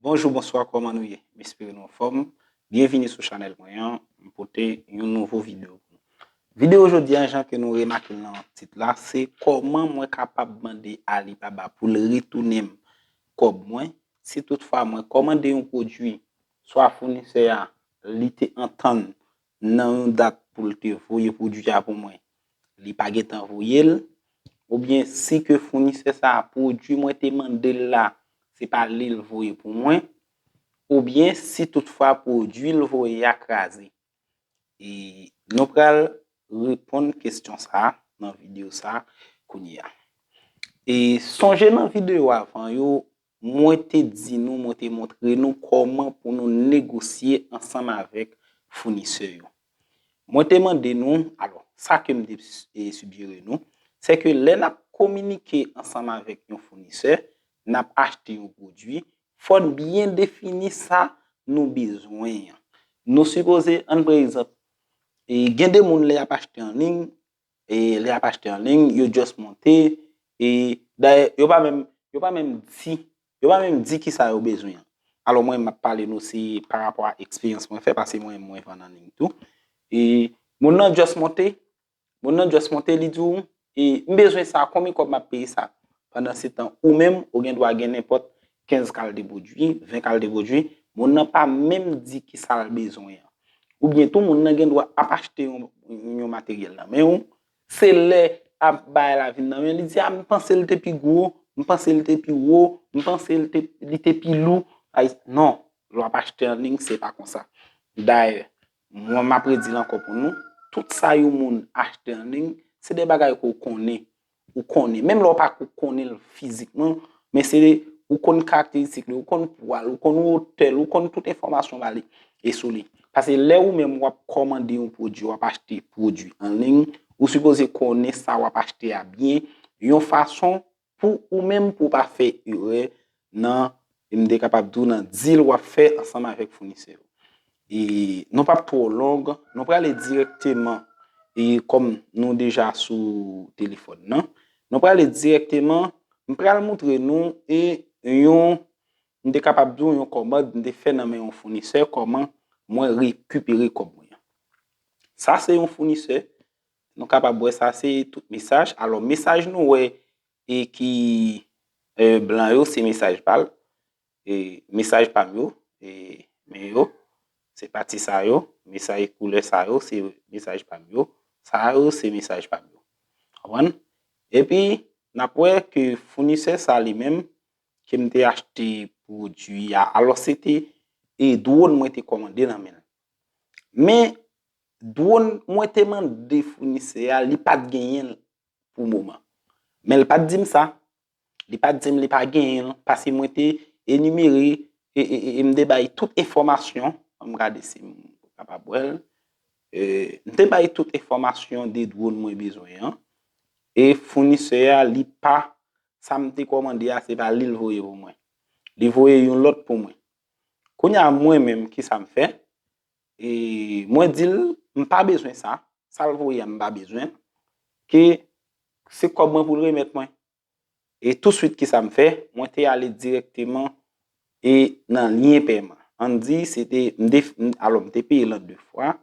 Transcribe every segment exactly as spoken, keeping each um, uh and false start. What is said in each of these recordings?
Bonjou, bonswa, kòman nou ye? M espere nou anfòm. Byenvini sou chanèl mwen an. M pote yon nouvo videyo pou nou. Videyo jodi a, jan ke nou remake l nan tit la, se kòman mwen kapab mande Alibaba pou l retounen m kòb mwen, si toutfwa mwen kòmande yon pwodui, swa founisè a, li te antann nan yon dat pou l te voye pwodui a pou mwen, li pa gentan voye l, oubyen si ke founisè sa a, pwodui mwen te mande l la, se pa li l voye pou mwen, oubyen si toutfwa pwodui l voye a kraze. E nou pral reponn kesyon sa a nan videyo sa a kounye a. E sonje nan videyo avan yo, mwen te di nou, mwen te montre nou kòman pou nou negosye ansanm avèk founisè yo. Mwen te mande nou, alò, sa ke m te e, sijere nou, se ke lè n ap kominike ansanm avèk yon founisè, n ap achte yon pwodui, fò n byen defini sa nou bezwen an. Nou sipoze, ann pran egzanp, e gen de moun lè y ap achte an liy, e lè y ap achte an liy, yo just monte, e dayè, yo pa menm, yo pa menm di, yo pa menm di kisa yo bezwen an. Alò, mwen, m ap pale nou, se pa rapò a eksperyans mwen fè, paske mwen, mwen vann an liy tou. E moun nan just monte, moun nan just monte, li di w, e m bezwen sa, konbyen kòb m ap peye sa? Pandan se tan, ou menm, ou gen dwa gen nenpòt kenz kalite pwodui, ven kalite pwodui, moun nan pa menm di kisa l bezwen an. Oubyen tou, moun nan gen dwa ap achte yon, yon materyèl nan men w, se lè ap bay la vin nan men, li di, a, m panse l te pi gwo, m panse l te pi wo, m panse l te, li te pi lou. Ay, non, lè w ap achte an liy, se pa konsa. Dayè, mwen, m ap redi l ankò pou nou, tout sa yon moun achte an liy, se de bagay ke w konnen, ou konnen. Menm lè w pa ko konnen l fizikman, men se ou konn karakteristik li, ou konn pwa l, ou konn wotè l, ou konn tout enfòmasyon ba li e sou li. Paske lè ou menm w ap kòmande yon pwodui, w ap achte pwodui an liy, ou sipoze konnen sa w ap achte a byen, yon fason pou ou menm pou w pa fè erè nan, e m te kapab di w nan deal w ap fè ansanm avèk founisè yo. E nou p ap twò long, nou prale dirèkteman, e kòm nou deja sou telefòn nan, nou prale dirèkteman, m pral montre nou e yon, m te kapab di w yon kòmand m te fè nan men yon founisè, kòman mwen rekipere kòb mwen an. Sa se yon founisè, nou kapab wè sa se tout mesaj. Alò, mesaj nou wè e ki e, blan yo, se mesaj pa l. E, mesaj pa m yo, e, men yo, se pati sa yo, mesaj koulè sa yo, se mesaj pa m yo, sa yo, se mesaj pa m yo. Konprann? Epi, n ap wè ke founisè sa li menm, ke m te achte pwodui a, alò se te e, dwòn mwen te kòmande nan men l. Men, dwòn mwen te mande founisè a, li pa t genyen l pou moman. Men l pa t di m sa. Li pa t di m li pa genyen l, paske mwen te enimere e, e, e, e m te bay tout enfòmasyon. Ann gade si m kapab wè l. E, m te bay tout enfòmasyon de dwòn mwen bezwen an. E founisè a, li pa, sa m te kòmande a, se pa li l voye pou mwen. Li voye yon lòt pou mwen. Kounye a, mwen menm, kisa m fè? E mwen di l, m pa bezwen sa. Sa l voye a, m pa bezwen. Ke se kòb mwen pou l remèt mwen. E touswit, kisa m fè? Mwen te ale dirèkteman e nan lyen pèman. Ann di, se te, m te, m, alò, m te peye l an de fwa.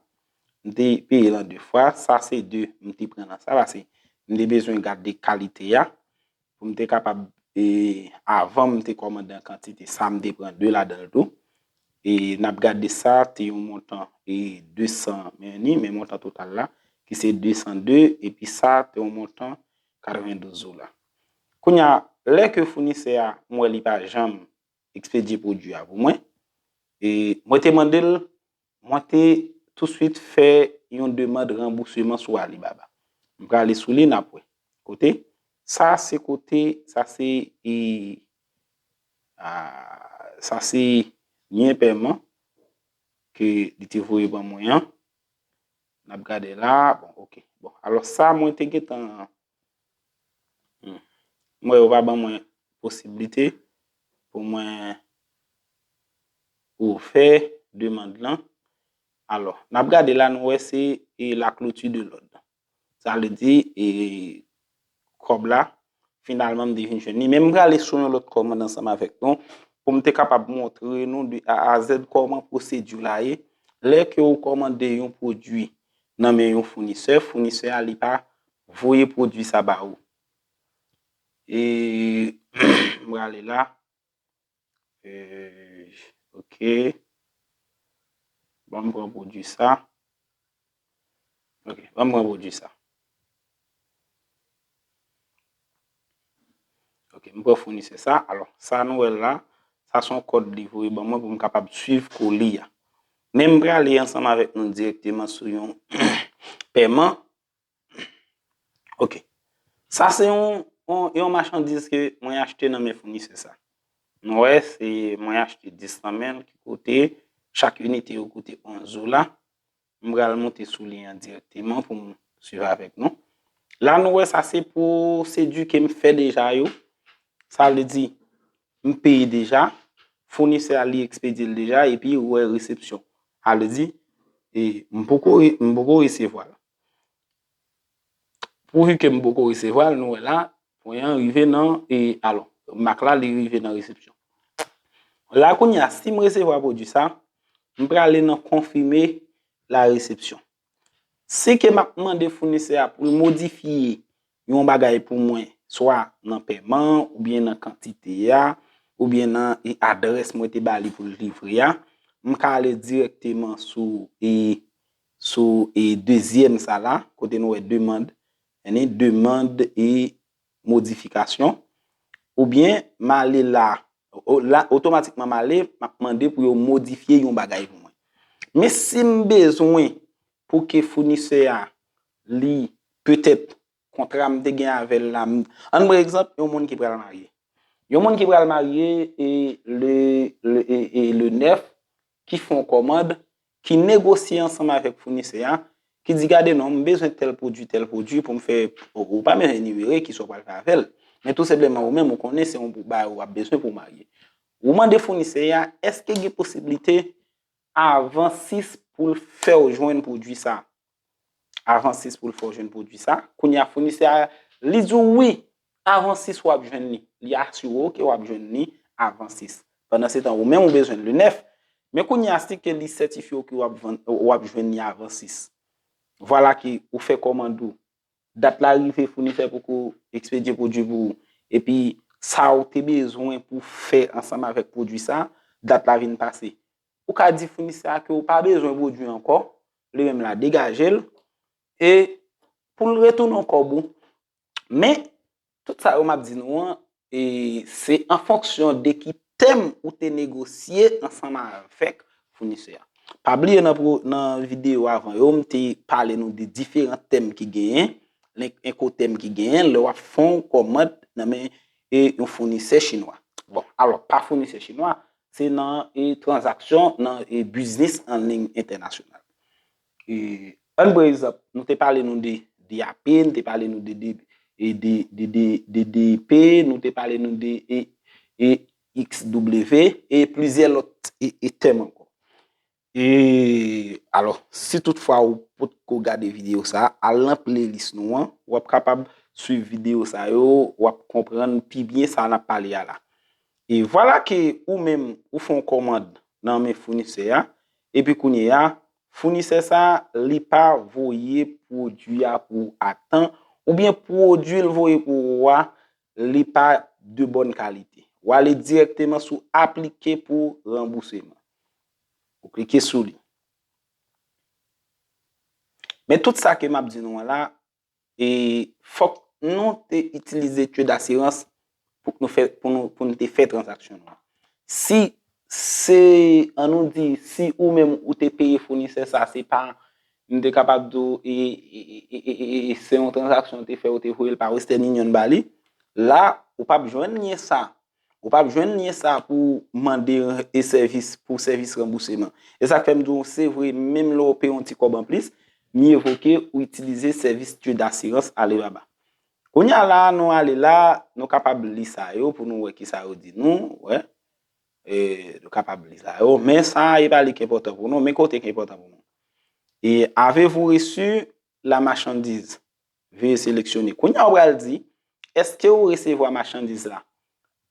M te peye l an de fwa. Sa se de, m te pran nan sa, paske m te bezwen gade kalite a. Pou m te kapab, e, avan m te kòmande an kantite, sa m te pran de ladan l tou. E n ap gade sa, te yon montan, e, de san, men ni, men montan total la, ki se de san de, epi sa, te yon montan katrevendouz dola. Kounye a, lè ke founisè a, m wè li pa janm ekspedye pwodui a pou mwen, e mwen te mande l, mwen te touswit fè yon demann ranbousman sou Alibaba. M prale sou li, n ap wè. Kote? Sa se kote, sa se, e, a, sa se lyen pèman ke li te voye ban mwen an. N ap gade la. Bon, ok. Bon, alò sa mwen te gentan, hmm, mwen yo pa ban mwen posiblite pou mwen ouvè demann lan. Alò, n ap gade la, nou wè se, e, la clôture de l'ordre. Sa vle di, e, kòb la, finalman, m te vin jwenn li. Men m prale sou yon lòt kòmand ansanm avèk nou. pou m te kapab montre nou de A a Z kòman pwosedi la ye. Lè ke ou kòmande yon pwodui nan men yon founisè, founisè a li pa voye pwodui sa ba ou. E m prale la. E, ok. Ban m pran pwodui sa. Ok, ban m pran pwodui sa. Ok, m pran founisè sa. Alò, sa nou wè la, sa se yon kòd li voye ban mwen pou m kapab swiv koli a. Men m prale ansanm avèk nou dirèkteman sou yon pèman. Ok. Sa se yon, yon, yon machandiz ke mwen achte nan men founisè sa. Nou wè, se mwen achte dis nan men l ki koute, chak inite yo koute onz dola. M pral monte sou li an dirèkteman pou m swiv avèk nou. La, nou wè, sa se pwosedi ke m fè deja yo. Sa vle di, m peye deja, founisè a li ekspedye l deja, epi ou wè resepsyon. Sa vle di, e, m poko re-, m poko resevwa l. Pouvi ke m poko resevwa l, nou wè la, pwen an rive nan, e, alò, mak la, li rive nan resepsyon. La, kounye a, si m resevwa pwodui sa, m prale nan konfime la resepsyon. Si ke m ap mande founisè a pou l modifye yon bagay pou mwen, swa nan pèman, oubyen nan kantite a, oubyen nan, e, adrès mwen te ba li pou l livre a, m ka ale dirèkteman sou, e, sou, e, dezyèm sa la, kote nou wè demann, yani demann e modifikasyon, oubyen m ale la, o-, la, otomatikman m ale, m ap mande pou yo modifye yon bagay pou mwen. Men si m bezwen pou ke founisè a, li, petèt, kontra m te gen avè l la, m, ann pran egzanp, yon moun ki pral marye. Yon moun ki pral marye, e le, le, e, e le nèf, ki fè yon kòmand, ki negosye ansanm avèk founisè a, ki di, "Gade non, m bezwen tèl pwodui, tèl pwodui pou m fè," ou, ou pa bezwen enimere kisa w pral fè avè l. Men tou senpleman, ou menm, ou konnen se yon bagay w ap bezwen pou w marye. Ou mande founisè a, èske gen posiblite avan sis pou l fè w jwenn pwodui sa? Avan sis pou l fè w jwenn pwodui sa. Kounye a, founisè a, li di w wi, avan sis w ap jwenn li. Li asire w ke w ap jwenn li avan sis. Pandan se tan, ou menm ou bezwen l le nèf. Men kounye a, si ke li sètifye w ke w ap vann, w ap jwenn li avan sis. Vwala ke ou fè kòmand ou. Dat la rive, founisè poko ekspedye pwodui pou ou. Epi, sa ou te bezwen pou fè ansanm avèk pwodui sa, dat la vin pase. Ou ka di founisè a ke ou pa bezwen pwodui ankò, li menm la degaje l, e pou l retounen kòb ou. Men, tout sa yo m ap di nou an, e se an fonksyon de ki tèm ou te negosye ansanm avèk founisè a. Pa bliye nan pro-, nan videyo avan yo, m te pale nou de diferan tèm ki genyen, len-, enkotèm ki genyen, lè w ap fè yon kòmand nan men, e, yon founisè chinwa. Bon, alò, pa founisè chinwa, se nan, e, tranzaksyon, nan, e, biznis an liy entènasyonal. E, ann pran egzanp, nou te pale nou de D A P, nou te pale nou de, de, e, de, de, de, de D P, nou te pale nou de, e, e, X W, e plizyè lòt, e, e tèm ankò. E, alò, si toutfwa ou potko gade videyo sa a, al nan playlist nou an, w ap kapab swiv videyo sa yo, w ap konprann pi byen sa n ap pale a la. E vwala ke ou menm, ou fè yon kòmand nan men founisè a, epi kounye a, founisè sa a, li pa voye pwodui a pou ou a tan, oubyen pwodui l voye pou ou a, li pa de bòn kalite. W ale dirèkteman sou aplike pou ranbouseman. Ou klike sou li. Men tout sa ke m ap di nou an la, e fòk nou te itilize Trade Assurance pou nou fè, pou nou, pou nou te fè tranzaksyon nou an. Si se, ann nou di, si ou menm ou te peye founisè sa, se pa, m te kapab di w, e, e, e, e, e, e, se yon tranzaksyon ou te fè, ou te voye l pa Western Union ba li, la, ou p ap jwenn lyen sa. Ou p ap jwenn lyen sa pou mande e sèvis, pou sèvis ranbouseman. E sa k fè m di w, se vre, menm lè w peye yon ti kòb anplis, mye vo ke ou itilize sèvis Trade Assurance Alibaba. Kounye a la, nou ale la, nou kapab li sa yo pou nou wè kisa yo di nou, wè. E, nou kapab li sa yo, men sa e pa li ki enpòtan pou nou, men kote ki enpòtan pou nou. E avez-vous reçu la marchandise? Veuillez sélectionner. Kounye a ou pral di, èske ou resevwa machandiz la?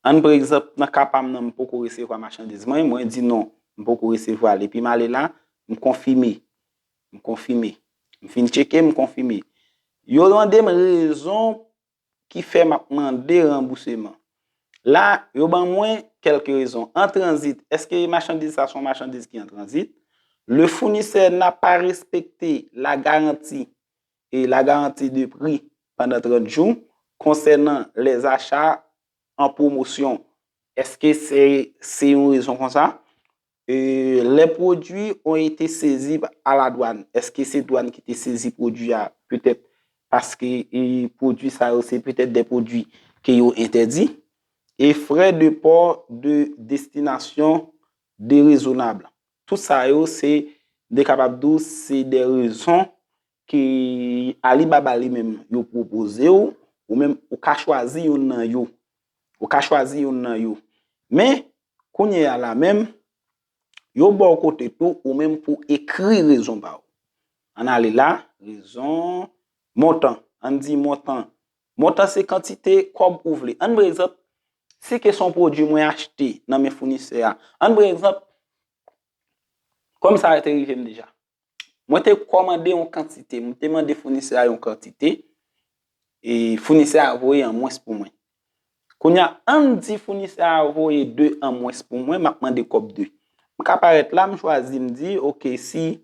Ann pran egzanp, nan ka pa m nan, m poko resevwa machandiz mwen, mwen di non, m poko resevwa l. Epi m ale la, m konfime. M konfime. M fin tcheke, m konfime. Yo mande m rezon ki fè m ap mande ranbouseman. La, yo ban mwen kèlke rezon. An tranzit, èske machandiz sa se yon machandiz ki an tranzit? Le fournisseur n'a pas respecté la garantie et la garantie de prix pendant trente jours concernant les achats en promotion. Èske se se yon rezon konsa? Euh, les produits ont été saisis à la douane. Èske se dwàn ki te sezi pwodui a? Petèt paske e, pwodui sa yo se petèt de pwodui ke yo entèdi. E frais de port de destination déraisonnables. Tout sa yo se, de kapab di w, se de rezon ke Alibaba li menm yo pwopoze w, ou menm ou ka chwazi youn nan yo. Ou ka chwazi youn nan yo. Men, kounye a la menm, yo ba w kote tou ou menm pou ekri rezon pa w. Ann ale la, rezon, montan. Ann di montan. Montan se kantite kòb ou vle. Ann pran egzanp, si ke se yon pwodui mwen achte nan men founisè a. Ann pran egzanp, kòm sa te rive m deja. Mwen te kòmande yon kantite, mwen te mande founisè a yon kantite, e founisè a voye an mwens pou mwen. Kounye a, ann di founisè a voye de an mwens pou mwen, m ap mande kòb de. M ka parèt la, m chwazi, m di, oke, si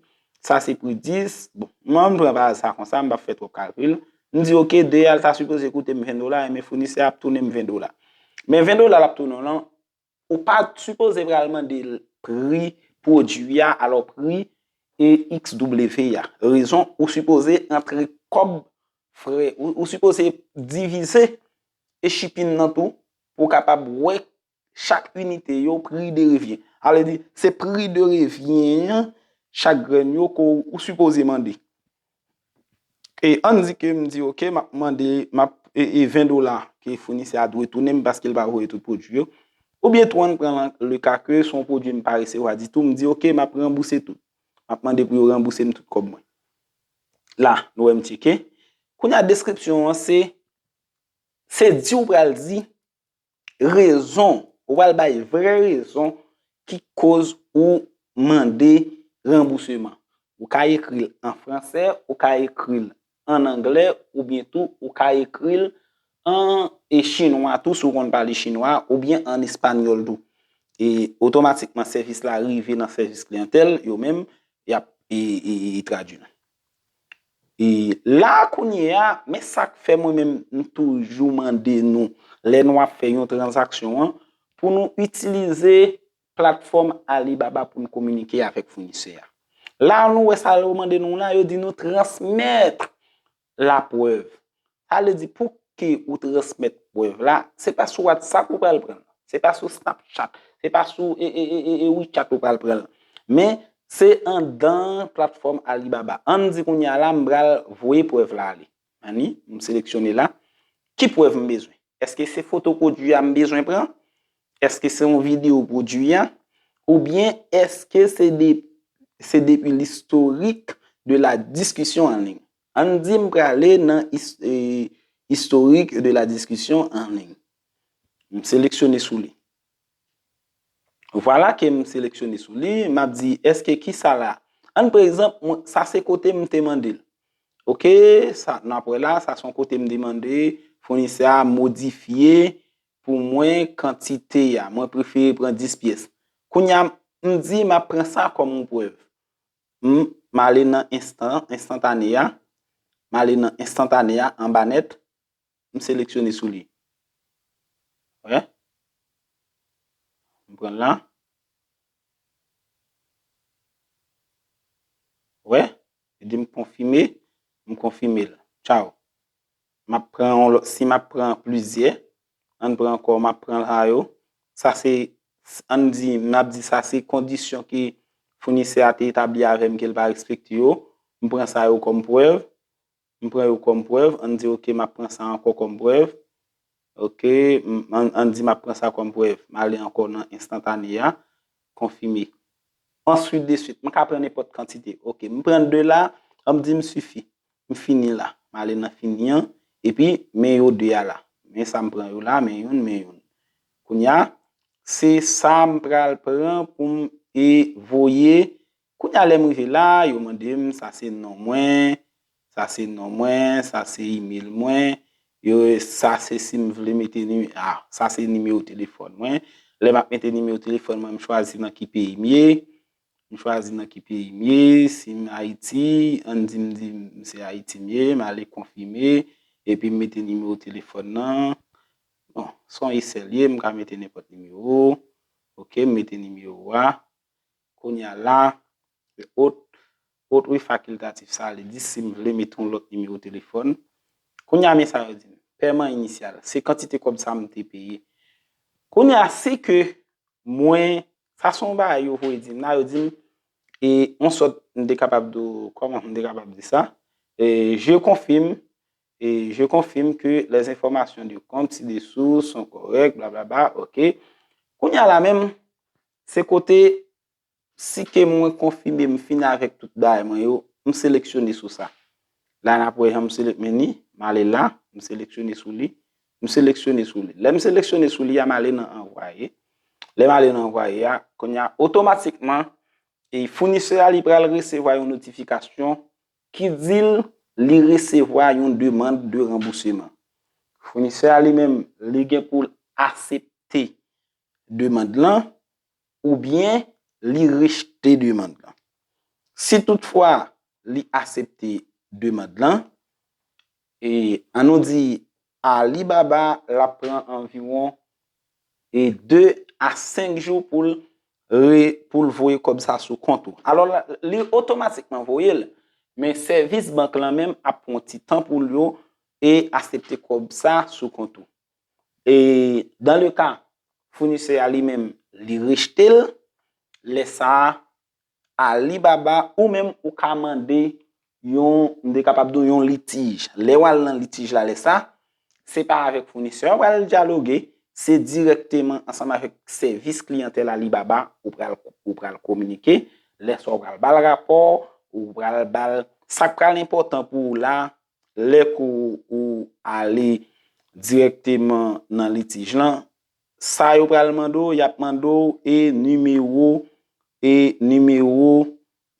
sa se pri dis, bon, mwen m pran baz sa konsa, m p ap fè twòp kalkil. M di, oke, de a, l ta sipoze koute m ven dola, men founisè a ap tounen m ven dola. Men ven dola l ap tounen w lan, ou pa t sipoze pral mande l pri pwodui a, alò pri e X W a. Rezon, ou sipoze antre kòb frè, ou, ou sipoze divize e shipping nan tou pou w kapab wè chak inite yo, pri de revyen. Sa vle di, se pri de revyen an, chak grenn yo, ke w, ou sipoze mande. E ann di ke m di, oke, m ap mande, m ap, e, e ven dola ke founisè a dwe tounen m paske l pa voye tout pwodui yo. Oubyen tou, ann pran le ka ke se yon pwodui m pa resevwa ditou, m di, oke, m ap ranbouse tout. M ap mande pou yo ranbouse m tout kòb mwen. La, nou wè m tcheke. Kounye a, deskripsyon an, se, se di w pral di, rezon, ou pral bay vrè rezon ki koz ou mande ranbouseman. Ou ka ekri l an fransè, ou ka ekri l an anglè, oubyen tou, ou ka ekri l an, e, chinwa tou, si w konn pale chinwa, oubyen an espanyòl tou. E otomatikman, sèvis la rive nan sèvis kliyantèl, yo menm, y ap, e, e, e, e tradui l. E la kounye a, men sa k fè mwen menm m toujou mande nou, lè nou ap fè yon tranzaksyon an, pou nou itilize platfòm Alibaba pou n kominike avèk founisè a. La, nou wè sa yo mande nou la, yo di nou transmèt laprèv. Sa vle di, pou ke ou transmèt prèv la, se pa sou WhatsApp ou pral pran l. Se pa sou Snapchat. Se pa sou, e, e, e, e, e WeChat ou pral pran l. Men, se andan platfòm Alibaba. Ann di kounye a la, m pral voye prèv la ale. Anni, m seleksyone la. Ki prèv m bezwen? Èske se foto pwodui a m bezwen pran? Èske se yon videyo pwodui a? Oubyen èske se de, se depi l'historique de la discussion en ligne? Ann di m prale nan his-, e, historique de la discussion en ligne. M seleksyone sou li. Vwala ke m seleksyone sou li, m ap di, èske ki sa la? Ann pran egzanp, mwen, sa se kote m te mande l. Oke, sa, n ap wè la, sa se yon kote m te mande founisè a modifye pou mwen kantite a. Mwen prefere pran dis pyès. Kounye a, m di m ap pran sa kòm yon prèv. M, m ale nan enstan, enstantane a. M ale nan enstantane a, anba nèt. M seleksyone sou li. Wè. M pran l la. Wè. Li di m konfime. M konfime l. Tchaw. M ap pran yon lòt, si m ap pran plizyè, ann pran ankò, m ap pran sa yo. Sa se, ann di, m ap di sa se kondisyon ke founisè a te etabli avè m ke l pa respekte yo. M pran sa yo kòm prèv. M pran yo kòm prèv. Ann di, oke, m ap pran sa ankò kòm prèv. Oke, m, ann, ann di m ap pran sa kòm prèv. M ale ankò nan enstantane a. Konfime. Answit de swit. M ka pran nenpòt kantite. Oke, m pran de la, ann di m sifi. M fini la. M ale nan fini an. Epi, men yo de a la. Men sa m pran yo la, men youn, men youn. Kounye a, se sa m pral pran pou m e voye. Kounye a, lè m rive la, yo mande m, sa se non mwen, sa se non mwen, sa se email mwen, yo, sa se si m vle mete nime-, ah, sa se nimewo telefòn mwen. Lè m ap mete nimewo telefòn mwen, m chwazi nan ki peyi m ye. M chwazi nan ki peyi m ye, si m Ayiti, ann di m di m se Ayiti m ye, m ale konfime, epi m mete nimewo telefòn nan. Bon, se yon Aircel ye, m ka mete nenpòt nimewo. Ok, m mete nimewo a. Kounye a la, autre, autre facultatif, sa vle di si m vle mete yon lòt nimewo telefòn. Kounye a, men sa yo di m, pèman inisyal, se kantite kòb sa m te peye. Kounye a, si ke mwen, sa se yon bagay yo voye di m la, yo di m, e yon sòt, m te kapab di w, kòman m te kapab di sa? E, je confirme, et je confirme que les informations du compte ci-dessous sont correctes, blablabla, ok. Kounye a la menm, se kote, si ke mwen konfime m fin avèk tout bagay mwen yo, m seleksyone sou sa. La n ap wè jan m selek, men ni, m ale la, m seleksyone sou li, m seleksyone sou li. Lè m seleksyone sou li a, m ale nan anvwaye. Lè m ale nan anvwaye a, kounye a, otomatikman, e founisè a li pral resevwa yon notifikasyon ki di l li resevwa yon demann de ranbouseman. Founisè a li menm, li gen pou l aksepte demann lan oubyen li rejte demann lan. Si toutfwa li aksepte demann lan, e ann nou di Alibaba l ap pran anviwon e de a senk jou pou l re-, pou l voye kòb sa sou kont ou. Alò, la, li otomatikman voye l, men sèvis bank lan menm ap pran ti tan pou l yo e aksepte kòb sa sou kont ou. E dans le cas, founisè a li menm, li rejte l, lè sa a, Alibaba, ou menm, ou ka mande yon, m te kapab di w, yon litij. Lè w al nan litij la, lè sa, se pa avèk founisè a w pral dyaloge, se dirèkteman ansanm avèk sèvis kliyantèl Alibaba ou pral, ou pral kominike. Lè sa, ou pral ba l rapò, ou pral ba l, sa k pral enpòtan pou ou la, lè ke w, ou ale dirèkteman nan litij lan, sa yo pral mande w, y ap mande w e nimewo, e nimewo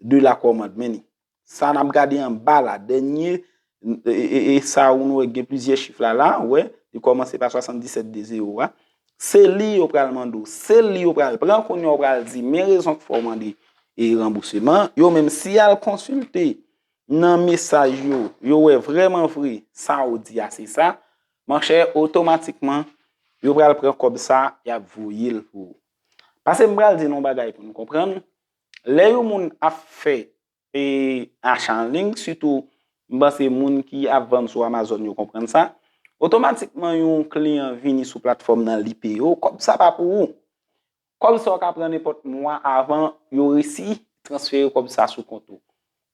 de la kòmand. Men ni. Sa n ap gade anba la, dènye, e, e, e sa ou nou wè gen plizyè chif la, la, ou wè, li kòmanse pa swasanndisèt de zewo a. Se li yo pral mande w, se li yo pral pran, kounye a w pral di, men rezon k fè w mande e ranbouseman. Yo menm, si y al konsilte nan mesaj yo, yo wè vrèman vre sa w di a se sa, monchè, otomatikman, yo pral pran kòb sa, y ap voye l pou ou. Paske m pral di nou yon bagay pou nou konprann. Lè yon moun ap fè, e, acha an liy, sitou, m panse moun ki ap vann sou Amazon yo konprann sa, otomatikman yon kliyan vini sou platfòm nan, li peye w, kòb sa pa pou ou. Kòb sa w ka pran nenpòt mwa avan yo resi transfere kòb sa sou kont ou.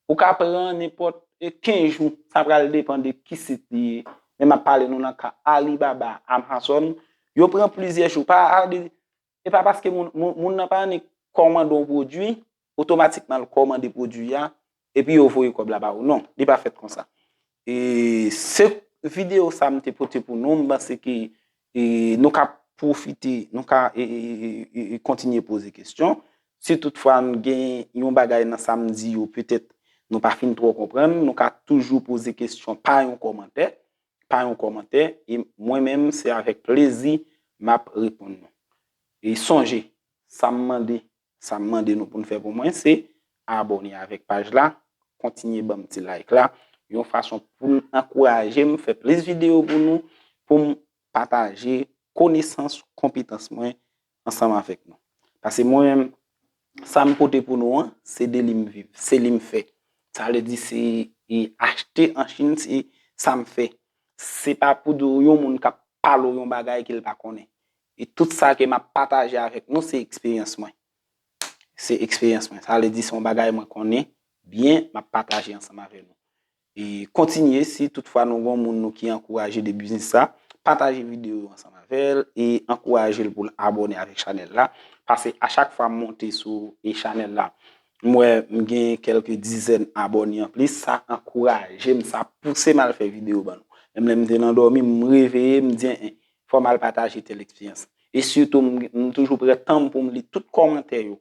Ou ka pran nenpòt, e, kenz jou, sa pral depann de ki sit li ye. Men m ap pale nou nan ka Alibaba, Amazon, yo pran plizyè jou. Pa, e pa paske moun, moun, moun nan pa annik kòmande yon pwodui, otomatikman l kòmande pwodui a, epi yo voye kòb la ba ou. Non, li pa fèt konsa. E se videyo sa m te pote pou nou, m panse ke, e, nou ka pwofite, nou ka, e, e, e, e, e kontinye poze kesyon. Si toutfwa n gen yon bagay nan sa m di yo, petèt nou pa fin twò konprann, nou ka toujou poze kesyon pa yon kòmantè, pa yon kòmantè, e mwen menm, se avèk plezi m ap reponn nou. E sonje, sa m mande, sa m mande nou pou n fè pou mwen, se abòne avèk paj la, kontinye ban m ti like la, yon fason pou n ankouraje m fè plis videyo pou nou, pou m pataje konesans, konpetans mwen ansanm avèk nou. Paske mwen menm, sa m pote pou nou an, se de li m viv, se li m fè. Sa vle di se, e, achte an Chin, se sa m fè. Se pa pou di w yon moun k ap pale w yon bagay ke l pa konnen. E tout sa ke m ap pataje avèk nou, se eksperyans mwen. Se eksperyans mwen. Sa vle di se yon bagay mwen konnen byen, m ap pataje ansanm avè nou. E kontinye, si toutfwa nou gen yon moun nou ki ankouraje de biznis sa, pataje videyo yo ansanm avè l e ankouraje l pou l abòne avèk chanèl la. Paske a chak fwa m monte sou, e, chanèl la, m wè m gen kèlke dizèn abòne anplis, sa ankouraje m, sa pouse m al fè videyo ban nou. Menm lè m te nan dòmi, m reveye, m di, en, fò m al pataje tèl eksperyans. E sitou, m, m toujou pran tan m pou m li tout kòmantè yo.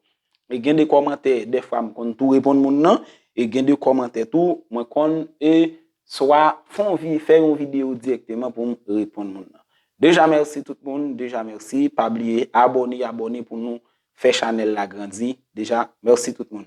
E gen de kòmantè, dèfwa m konn tou reponn moun nan, e gen de kòmantè tou, mwen konn e swa fè yon vi, fè yon videyo dirèkteman pou m reponn moun nan. Deja mèsi tout moun, deja mèsi. Pa bliye abòne, abòne pou nou fè chanèl la grandi. Deja, mèsi tout moun.